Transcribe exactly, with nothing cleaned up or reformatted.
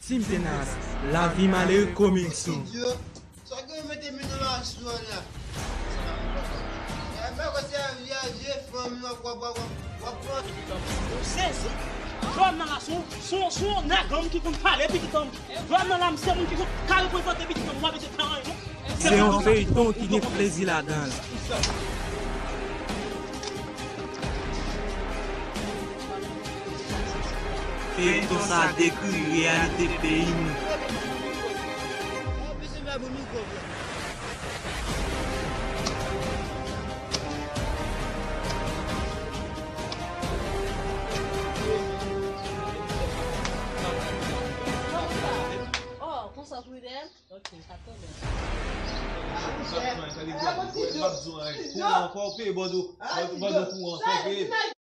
Si m te nan lavi malere kòm Ilson. Sa gen mete men nan masyon la. E pa konsa vye fanm nan w ap w ap w ap pran. Sezi. Jòm nan la se yon se yon se yon nèg an ki konn pale pitit an. Jòm nan la se moun ki konn ka reprezante pitit an w ap mete tan an. Se yon feyton ki gen plezi ladan l. Feyton sa dekri reyalite peyi nou. Oh, konsa pou ide. Ok, pa t pwoblèm. Sa k fè, sa li fè. Mwen pa bezwen anyen. Kouran, fò w peye bòdou. Bòdou kouran, fò w peye.